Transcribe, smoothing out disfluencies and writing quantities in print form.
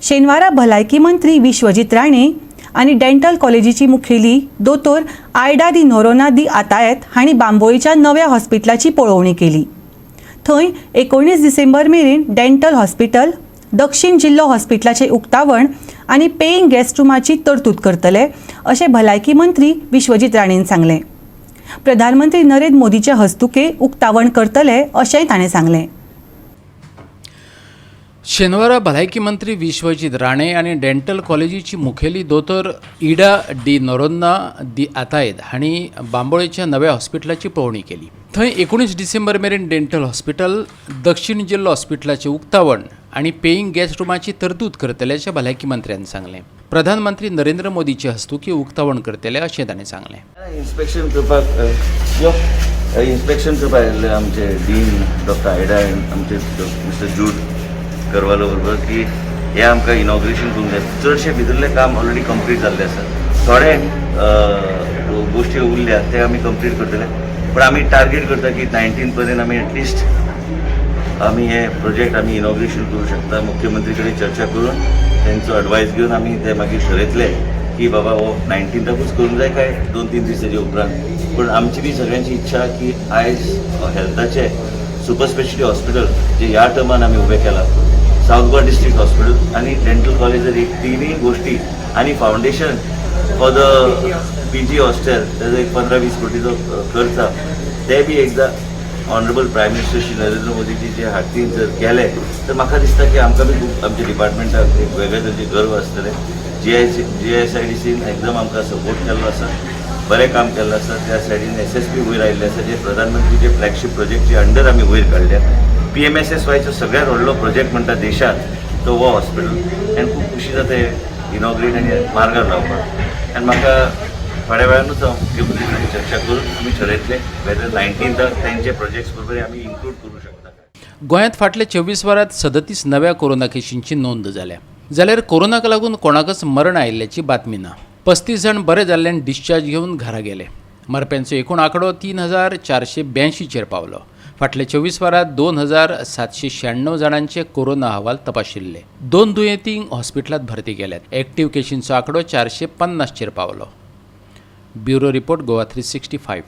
शेनवारा भलायकी मंत्री विश्वजीत राणे आनी डेंटल कॉलेजीची मुखेली दोतोर आयडा दी नोरोना दी आतायत हांणी बांबोळीच्या नव्या हॉस्पिटलाची पळोवणी केली. थंय 19 डिसेंबर मेरेन डेंटल हॉस्पिटल, दक्षिण जिल्लो हॉस्पिटलाचें उक्तावण आनी पेईंग गेस्ट रुमाची तरतूद करतले, अशें भलायकी मंत्री विश्वजीत राणेन सांगलें. प्रधानमंत्री नरेंद्र मोदीच्या हस्तुके उक्तावण करतले, अशेंय ताणें सांगलें. शेनवारा भलायकी मंत्री विश्वजीत राणे आनी डेंटल कॉलेजीची मुखेली दोतोर इडा डी नोरोन्ना दी आतायद हांणी बांबोळेच्या नव्या हॉस्पिटलाची पळोवणी केली. थंय 19 डिसेंबर मेरेन डेंटल हॉस्पिटल, दक्षिण जिल्लो हॉस्पिटलाचें उक्तावण आनी पेईंग गेस्ट रुमाची तरतूद करतले, अशें भलायकी मंत्र्यान सांगलें. प्रधानमंत्री नरेंद्र मोदीचे हस्तुकी उक्तावण करतले, अशें तांणी सांगलें. इन्स्पेक्शन करपाक यो, इन्स्पेक्शन करपाक आयिल्ले आमचे डीन डॉक्टर आयडा आनी आमचे मिस्टर जूड करवालो बरोबर, की हे आमकां इनॉग्रेशन करूंक जाय. चडशें भितरलें काम ऑलरेडी कंप्लीट जाल्लें आसा. थोडे गोश्टी उरल्या, ते आमी कंप्लीट करतले. पूण आमी टार्गेट करता की 19 पर्यंत आमी एटलिस्ट आमी हे प्रोजेक्ट आमी इनॉग्रेशन करूं शकता. मुख्यमंत्री कडेन चर्चा करून, तेंचो एडवायस घेवन आमी ते मागीर ठरयतले की बाबा हो 19ताकूच करूंक जाय काय 2-3 दिसाच्या उपरांत. पूण आमची बी सगळ्यांची इच्छा की आयज हेल्थाचे सुपर स्पेशलिटी हॉस्पिटल जे ह्या टर्मान आमी उबें केलां, सावथ गोवा डिस्ट्रिक्ट हॉस्पिटल आनी डेंटल कॉलेज, एक तिनूय गोश्टी आनी foundation for the PG hostel, तेजो एक 15-20 कोटीचो खर्च आहा, ते बी एकदां honourable prime minister Shri Narendra मोदीजी जे हातीन जर केले तर म्हाका दिसता की आमकां बी खूब आमच्या डिपार्टमेंटाक एक वेगळे तरेचे गर्व आसतले. जीआयएसआयडीसीन एकदम आमकां सपोर्ट केल्लो आसा, बरें काम केल्लें आसा. त्या सायडीन एसएसपी वयर आयिल्ले आसा, जे प्रधानमंत्रीचे फ्लॅगशीप प्रोजेक्टचे अंडर आमी वयर काडल्या. पीएमएसएसवायचो सगळ्यात व्हडलो प्रोजेक्ट म्हणटा देशांत तो हो हॉस्पिटल. आनी खूब खुशी जाता इनॉग्रेट आनी मार्गार लावपाक. आनी म्हाका थोड्या वेळानूच हांव मुख्यमंत्री कडेन चर्चा करून आमी ठरयतले वेदर 19ताक तेंचे प्रोजेक्ट्स बरोबर आमी इन्क्लूड करूं शकता. गोंयांत फाटल्या 24 वरांत 37 नव्या कोरोना केशींची नोंद जाल्या, जाल्यार कोरोनाक लागून कोणाकच मरण आयिल्ल्याची बातमी ना. 35 जाण बरे जाल्ल्यान डिस्चार्ज घेवन घरा गेले. मरप्यांचो एकूण आंकडो 3482चेर पावलो. फाटल्या 24 वरांत 2796 जाणांचे कोरोना अहवाल तपाशिल्ले. दोन दुयेंतींक हॉस्पिटलांत भरती केल्यात. एक्टीव केशींचो आंकडो 450चेर पावलो. Bureau report, Goa 365.